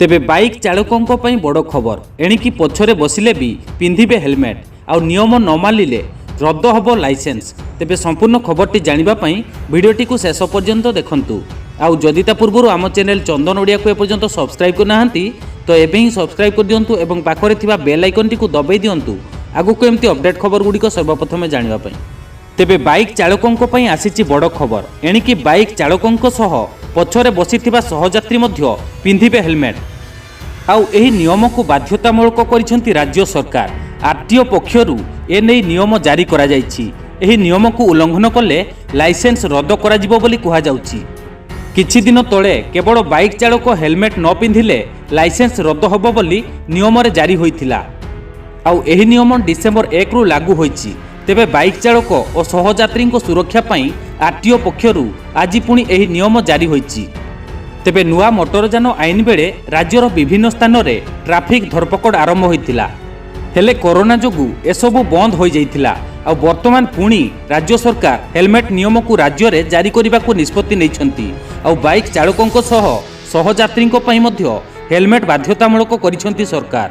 ତେବେ ବାଇକ୍ ଚାଳକଙ୍କ ପାଇଁ ବଡ଼ ଖବର। ଏଣିକି ପଛରେ ବସିଲେ ବି ପିନ୍ଧିବେ ହେଲମେଟ୍, ଆଉ ନିୟମ ନ ମାନିଲେ ରଦ୍ଦ ହେବ ଲାଇସେନ୍ସ। ତେବେ ସମ୍ପୂର୍ଣ୍ଣ ଖବରଟି ଜାଣିବା ପାଇଁ ଭିଡ଼ିଓଟିକୁ ଶେଷ ପର୍ଯ୍ୟନ୍ତ ଦେଖନ୍ତୁ। ଆଉ ଯଦି ତା ପୂର୍ବରୁ ଆମ ଚ୍ୟାନେଲ ଚନ୍ଦନ ଓଡ଼ିଆକୁ ଏପର୍ଯ୍ୟନ୍ତ ସବସ୍କ୍ରାଇବ୍ କରିନାହାନ୍ତି, ତ ଏବେ ହିଁ ସବସ୍କ୍ରାଇବ୍ କରିଦିଅନ୍ତୁ ଏବଂ ପାଖରେ ଥିବା ବେଲ୍ ଆଇକନ୍ଟିକୁ ଦବାଇ ଦିଅନ୍ତୁ, ଆଗକୁ ଏମିତି ଅପଡେଟ୍ ଖବର ଗୁଡ଼ିକ ସର୍ବପ୍ରଥମେ ଜାଣିବା ପାଇଁ। ତେବେ ବାଇକ୍ ଚାଳକଙ୍କ ପାଇଁ ଆସିଛି ବଡ଼ ଖବର। ଏଣିକି ବାଇକ୍ ଚାଳକଙ୍କ ସହ ପଛରେ ବସିଥିବା ସହଯାତ୍ରୀ ମଧ୍ୟ ପିନ୍ଧିବେ ହେଲମେଟ୍। ଆଉ ଏହି ନିୟମକୁ ବାଧ୍ୟତାମୂଳକ କରିଛନ୍ତି ରାଜ୍ୟ ସରକାର। ଆରଟିଓ ପକ୍ଷରୁ ଏନେଇ ନିୟମ ଜାରି କରାଯାଇଛି। ଏହି ନିୟମକୁ ଉଲ୍ଲଂଘନ କଲେ ଲାଇସେନ୍ସ ରଦ୍ଦ କରାଯିବ ବୋଲି କୁହାଯାଉଛି। କିଛି ଦିନ ତଳେ କେବଳ ବାଇକ୍ ଚାଳକ ହେଲମେଟ୍ ନ ପିନ୍ଧିଲେ ଲାଇସେନ୍ସ ରଦ୍ଦ ହେବ ବୋଲି ନିୟମରେ ଜାରି ହୋଇଥିଲା। ଆଉ ଏହି ନିୟମ ଡିସେମ୍ବର 1ରୁ ଲାଗୁ ହୋଇଛି। ତେବେ ବାଇକ୍ ଚାଳକ ଓ ସହଯାତ୍ରୀଙ୍କ ସୁରକ୍ଷା ପାଇଁ ଆରଟିଓ ପକ୍ଷରୁ ଆଜି ପୁଣି ଏହି ନିୟମ ଜାରି ହୋଇଛି। ତେବେ ନୂଆ ମୋଟରଯାନ ଆଇନ ବେଳେ ରାଜ୍ୟର ବିଭିନ୍ନ ସ୍ଥାନରେ ଟ୍ରାଫିକ୍ ଧରପକଡ଼ ଆରମ୍ଭ ହୋଇଥିଲା। ହେଲେ କରୋନା ଯୋଗୁଁ ଏସବୁ ବନ୍ଦ ହୋଇଯାଇଥିଲା। ଆଉ ବର୍ତ୍ତମାନ ପୁଣି ରାଜ୍ୟ ସରକାର ହେଲମେଟ୍ ନିୟମକୁ ରାଜ୍ୟରେ ଜାରି କରିବାକୁ ନିଷ୍ପତ୍ତି ନେଇଛନ୍ତି। ଆଉ ବାଇକ୍ ଚାଳକଙ୍କ ସହ ସହଯାତ୍ରୀଙ୍କ ପାଇଁ ମଧ୍ୟ ହେଲମେଟ୍ ବାଧ୍ୟତାମୂଳକ କରିଛନ୍ତି ସରକାର।